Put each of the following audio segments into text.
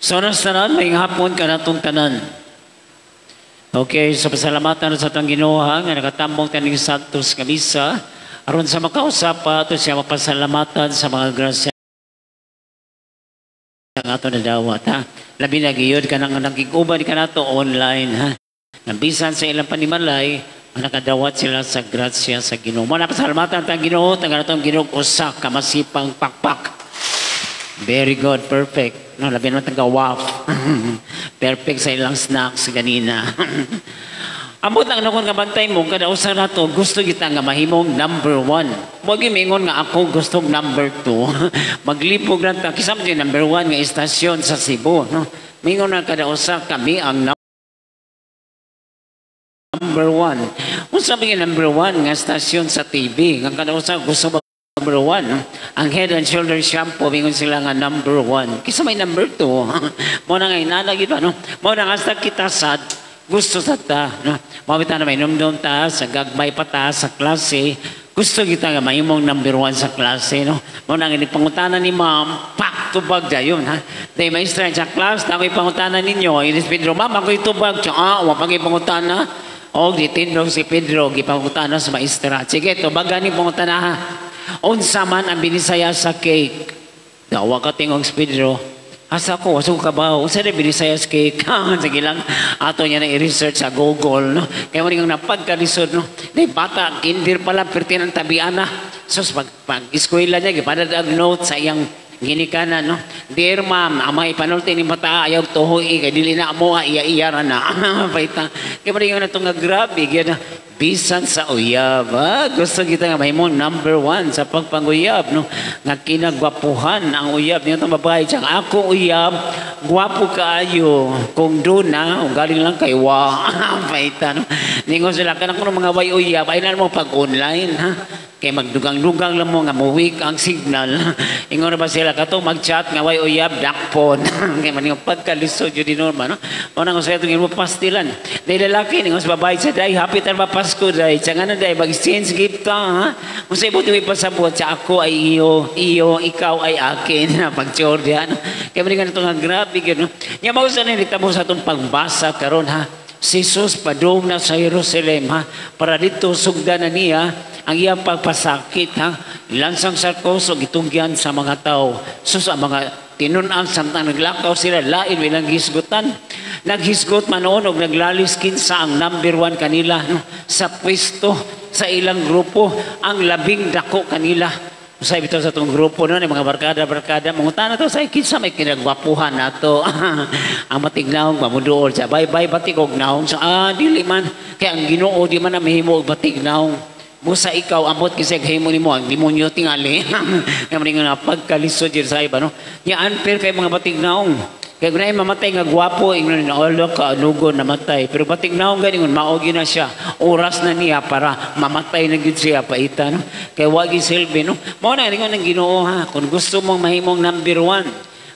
So nas tanan, maayong hapon kanatong tanan. Okay, so pasalamatan sa atong Ginoo nga nakatambong taning Santos nga misa aron sa makausap pa ato siya mapasalamatan sa mga grasya ang ato nadawat, ha. Labi na giyod kanang nakig-uban kanato online, ha. Nabisan sa ilang panimalay, nakadawat sila sa grasya sa Ginoo. Mao na, pasalamatan tang Ginoo, tang atong Ginoo usa ka masipang pakpak. Very good, perfect. No, labi naman taga WAF. Perfect sa ilang snacks ganina. Amot lang nakon nga bantay mo, kada usa nato gusto kita nga mahimong number one. Wag mingon nga ako gusto number two. Maglipog lang ta. Kinsa man number one nga istasyon sa Cebu. No? Mingon na kada usa, kami ang number one. Unsa ba number one nga istasyon sa TV? Nga kada usa gusto ba number one. No? Ang Head and Shoulder shampoo, mingon sila nga number one. Kinsa may number two? Mao na nga inana gid ba, no? Mao na nga hasta kita sad, gusto sa ta. No? Mao na may numdum ta, sa gagmay pa ta, sa klase, gusto kita nga mahimong number one sa klase, no? Mao na nga pangutana ni ma'am, pak, tubag dayon, ha? Dahil maestra sa class, na ako'y pangutana ninyo, inis Pedro, "Ma'am, ako'y tubag." "Ah, wa pang pangutana." O, gitindog si Pedro, gipangutana sa maestra. "Sige, tubagan ni pangutana, ha. Unsa man ang binisaya sa cake?" Dawa ka tingog si Pedro. "Asa ko, waso ka ba? Unsa na binisaya sa cake?" Sige lang, ato niya na i-research sa Google, no? Kaya mo nga napagkalisod, no? Di bata, kinder pa lang, perti ng tabian na. So, pag eskwela niya, gipadad note sa iyang ginikanan, no? "Dear ma'am, amay panulti ni bata, ayaw tuhoy, kay dili na mo, iya-iya ra na." Paita. Kaya mo nga na ito nga grabe, kaya na, bisan sa uyab. Ah, gusto kita nga mahimong number one sa pagpanguyab, no? Nga kinagwapuhan ang uyab niya itong babae. Tsaka ako uyab, gwapo kaayo. Kung doon na, galing lang kay wa. Paita, no? Ningon sila, kanang kuno mga way uyab, ay na mo pag online, ha? Kay magdugang-dugang lang mo nga muwik ang signal. Ingon na ba sila kato mag-chat nga way uyab dakpon. Kay man yung pagkalisod yun din norma, no? Mao na nga sa itong imo pastilan. Dahil lalaki ningon sa babae sa, "Day, happy tar ba Pasko, day. Tsaka na, day, mag-exchange gift ta, ha?" Kung sa ibuti may pasabot sa ako ay iyo, iyo, ikaw ay akin. Pag-chore diyan. Kay man nga ito nga grabe gyud, no? Nya mao sa nitabo sa atong pagbasa karon, ha. Si Jesus padung na sa Jerusalem, ha, para dito sugdan na niya ang iyang pagpasakit, ha. Lansang sa krus ug gitungyan sa mga tao. Sus, ang mga tinun-an samtang naglakaw sila lain ilang hisgutan. Naghisgot man noon og naglalis kinsa ang number one kanila, no? Sa pwesto sa ilang grupo ang labing dako kanila. Sa bitaw sa itong grupo, no, ni mga barkada-barkada, mangutana to sa kinsa may kinagwapuhan nato. Ang matignaong mamuduol siya. Bye bye batik og naong. So, ah, dili man. Kaya ang Ginoo di man na mahimo og batik naong. Busa ikaw amot kasi himo nimo ang demonyo tingali. Kaya man nga pagkalisod jud sa iba, no. Nya unfair kay mga batik naong. Kaya kung na mamatay nga gwapo, ingon na olo ka anugon namatay. Pero batik naong ganingon mao gyud na siya. Oras na niya para mamatay na gyud siya paita, no. Kay wa gyud silbi, no. Mao na ingon ng Ginoo, ha. Kung gusto mong mahimong number one,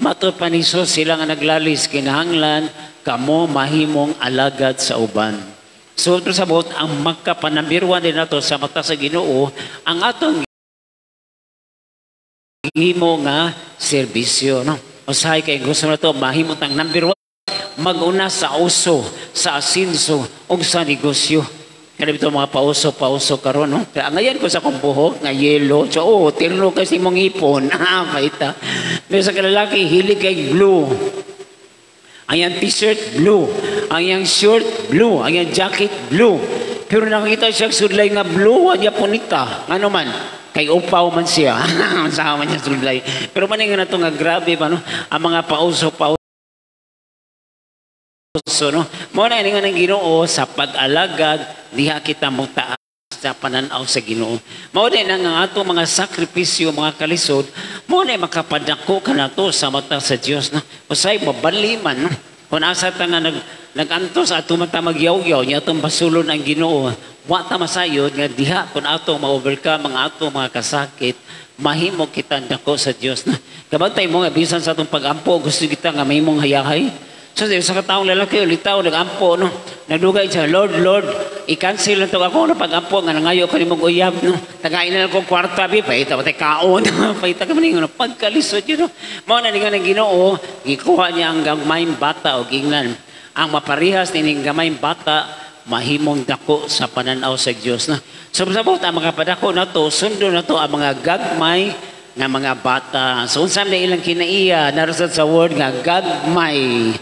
matud pa ni Jesus sila nga naglalis, kinahanglan kamo mahimong alagad sa uban. So ito sa buot, ang magkapanumber one din nato sa mata sa Ginoo, ang atong gihimo nga serbisyo, no. Usahay kay gusto na to mahimo tang number one, mag-una sa uso, sa asinso ug sa negosyo. Kaya ito mga pauso-pauso karon, no? Kaya ngayon ko sa akong buhok nga yellow, so oh, tirno kasi mong ipon. Ah, paita. Pero sa kalalaki, hilig kay blue. Ang iyang t-shirt, blue. Ang iyang shirt, blue. Ang iyang jacket, blue. Pero nakakita siya sudlay nga blue, niya punita. Ano man? Kay upaw man siya. Sa man niya sudlay. Pero maningan na ito nga grabe ba, no? Ang mga pauso-pauso, no? Mao na ingon ng Ginoo sa pag-alagad, diha kita mo taas sa pananaw sa Ginoo. Mao din ang atong mga sakripisyo, mga kalisod, mao na makapadako kanato sa mata sa Dios, no. Usay mabali man, no. Kung asa ta nga nag-antos ato man ta magyaw-yaw nya atong basulon ang Ginoo, wa ta masayod nga diha kung ato ma-overcome ang ato mga kasakit, mahimo kita dako sa Dios, no. Kabantay mo nga bisan sa atong pag-ampo gusto kita nga mahimong hayahay. So sa kataong lalaki ulitaw nag-ampo, no. Nagdugay siya, "Lord, Lord, I-cancel na to ako na pag-ampo nga nangayo ko nimong uyab, no. Tagain na lang ko kwarta bi, paita pa kaon. Paita ka man no, pagkalisod yun, no. Mao na ningon ang Ginoo, gikuha niya ang gagmayng bata og ingnan. Ang maparihas nining gamayng bata mahimong dako sa pananaw sa Dios, no. So sabot ang mga padako nato, sundo nato ang mga gagmay nga mga bata. So unsa man ilang kinaiya, narasad sa word nga gagmay.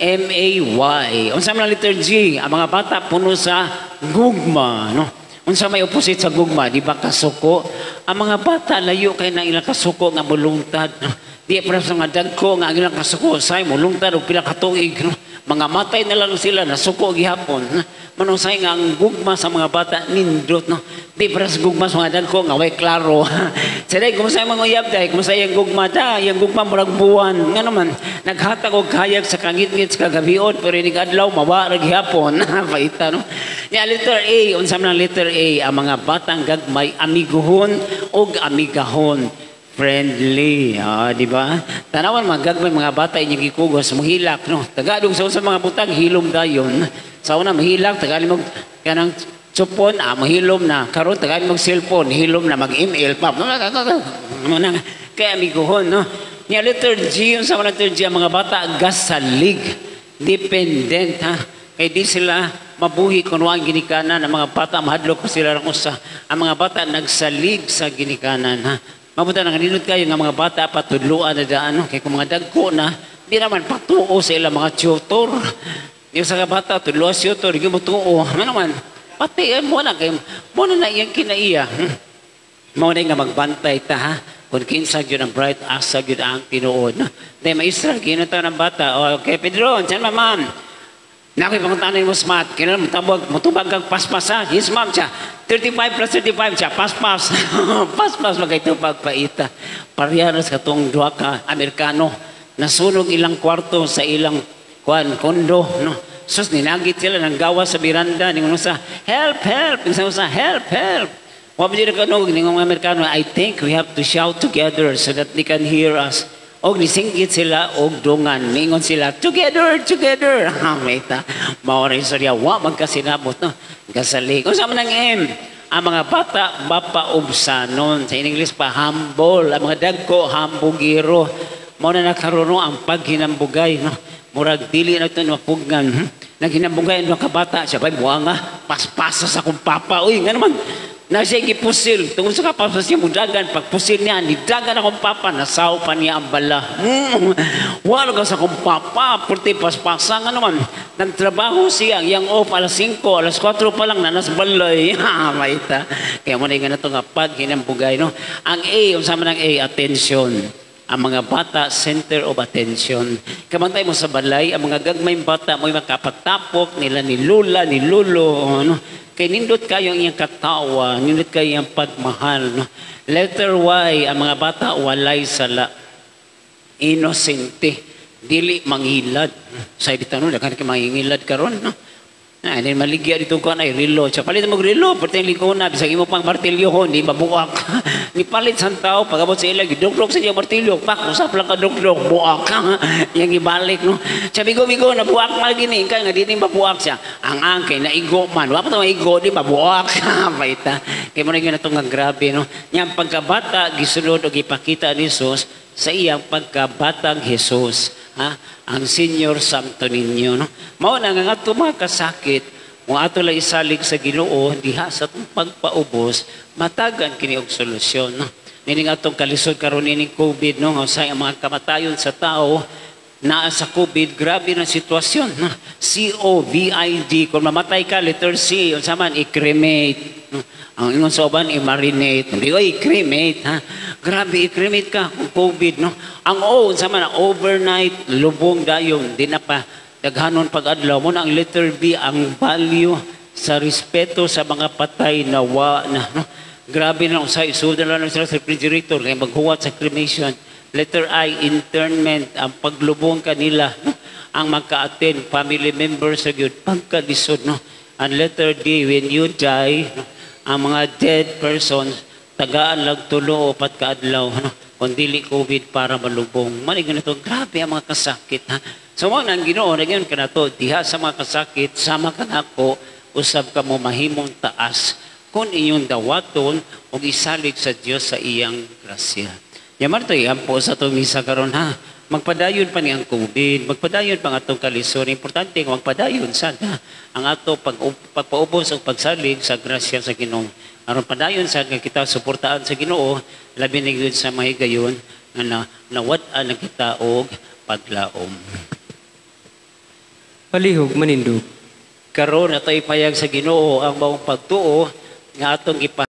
gagmay. Unsa man ang letter G? Ang mga bata puno sa gugma, no? Unsa may opposite sa gugma? Di ba kasuko? Ang mga bata layo kay na ilang kasuko nga mulungtad, no? Di pa sa mga dagko nga ang ilang kasuko say mulungtad og pila ka tuig, no? Mga matay na lang sila, nasuko gihapon. Manusay nga ang gugma sa mga bata nindot, no? Di para sa gugma sa mga dagko nga way klaro. Sa day, kumusta mga uyab day, kumusta yung gugma da, yung gugma murag buwan. Nga naman, naghatag og hayag sa kangitngit sa kagabion, pero inig adlaw, mawa ra gihapon. Paita, no? Nya letter A, unsa man ang letter A, ang mga batang gagmay amiguhon og amigahon. Friendly, di ba? Tanawan mga gagmay mga bata inyong gikugos, muhilak, no? Tagadong sa mga butang hilom dayon. Sa una mahilak, tagali mo kanang tsupon, mahilom na. Karon tagali mo cellphone, hilom na mag-email pa. Muna kay amiguhon, no? Nya letter G, yung sa letter G, ang mga bata gasalig, dependent, ha? Kay di sila mabuhi kung ang ginikanan. Ang mga bata mahadlok ko sila ng usa. Ang mga bata nagsalig sa ginikanan, ha? Mabuta na kanindot kayo nga mga bata patudloan na daan, no? Kay kung mga dagko na, di naman patuo sa ilang mga tutor. Yung sa bata, tudloan si tutor, di mo tuo. Ano naman, pati, mo na, kay, mo na na iyang kinaiya. Mo na nga magbantay ta, ha? Kung kinsa yun ang bright, asa yun ang tinuod, no? Dahil maestra, ginunta ng bata. Okay, Pedro, tiyan ma'am. Nakoy panguntanan mo smart. Kailan mo mutubag kang paspas, ha? Yes, ma'am, siya. 35 plus 35 siya. Paspas. Paspas magay tubag paita. Parehas katong duha ka Amerikano. Nasunog ilang kwarto sa ilang kuan kondo, no? Sus, ninagit sila ng gawa sa biranda. Ningon sa, "Help, help." Ningon sa, "Help, help." Wa ba ka no, ningon Amerikano, "I think we have to shout together so that they can hear us." Og nisinggit sila og dungan. Ningon sila, "Together, together." Meta. Mao ra istorya, wa magkasinabot, no? Gasalig. Unsa man ang M? Ang mga bata mapaubsanon. Sa English pa, humble. Ang mga dagko, hambugiro. Mao na nakaroon ang paghinambugay, no? Murag dili na ito mapugngan. Naghinambugay ang mga kabata. Siya ba'y buha nga, paspasa sa akong papa. Uy, nga naman, na siya gipusil. Tungod sa kapaspas niya, mudagan. Pagpusil niya, nidagan akong papa, nasaw pa niya ang bala. Wala ka sa akong papa, purti paspasa nga naman. Nagtrabaho siya, yang off alas 5, alas 4 pa lang, nanas balay. Maita. Kaya mo na nga na ito nga pag hinambugay, no? Ang A, unsa man ang A, attention. Ang mga bata, center of attention. Kamantay mo sa balay, ang mga gagmayng bata mo'y makapatapok nila ni Lula, ni Lulo. Ano? Kay nindot kayo ang iyang katawa, nindot kayo ang pagmahal. No? Letter Y, ang mga bata walay sala. Inosente. Dili manghilad. Sa ibitanon, daghan kay mangingilad karon, no? Na, hindi maligya dito ko ay relo. Siya palit mo relo, perteng liko na bisag imo pang martilyo ko, hindi mabuak. Ni palit sa tao pagabot sa ila gidugdog sa iya martilyo, pak usap lang ka dugdog, buak. Yang ibalik, no. Siya bigo bigo na buak man gini kay nga dili mabuak siya. Ang kay naigo man, wa pa to maigo di mabuak. Paita. Kay mo na gyud nga grabe, no. Nya pagkabata gisulod og ipakita ni Jesus sa iyang pagkabatang Jesus. Ha? Ang senior santo ninyo. No? Mao na nga ato mga kasakit, kung ato lang isalig sa Ginoo diha sa atong pagpaubos, matagan kini og solusyon. No? Nining atong kalisod karon nining COVID, no, nga usahay ang mga kamatayon sa tao naa sa COVID, grabe na sitwasyon. No? COVID, kung mamatay ka, letter C, unsa man, i-cremate. No? Ang ingon sa uban, i-marinate. Hindi ko, i-cremate, ha? Grabe, i-cremate ka kung COVID, no? Ang O, unsa man, overnight, lubong dayon, di na pa daghanon pag-adlaw mo na. Ang letter B, ang value sa respeto sa mga patay na wa na, no? Grabe na usay isud na lang sila sa refrigerator kay maghuwat sa cremation. Letter I, internment, ang paglubong kanila, no? Ang magka-attend, family members sa gyud pagkalisod, no? Ang letter D, when you die, no? Ang mga dead persons tagaan lang 3 o 4 ka adlaw, no? Kung dili COVID para malubong. Mali ganito, grabe ang mga kasakit. Ha? So mao nang Ginoo, nagyan ka na to, diha sa mga kasakit, sama ka nako, usab ka mo mahimong taas kung inyong dawaton o isalig sa Dios sa iyang grasya. Yaman to iampo sa atong misa karon, ha. Magpadayon pa ni ang COVID, magpadayon pa ang atong kalisod. Importante nga magpadayon sad ha, ang ato pagpaubos o pagsalig sa grasya sa Ginoo. Aron padayon sad nga kita suportaan sa Ginoo, labi na gyud sa mahigayon nga nawad-an na kita og paglaom. Palihog manindog. Karon ato ipayag sa Ginoo ang maong pagtuo nga atong ipa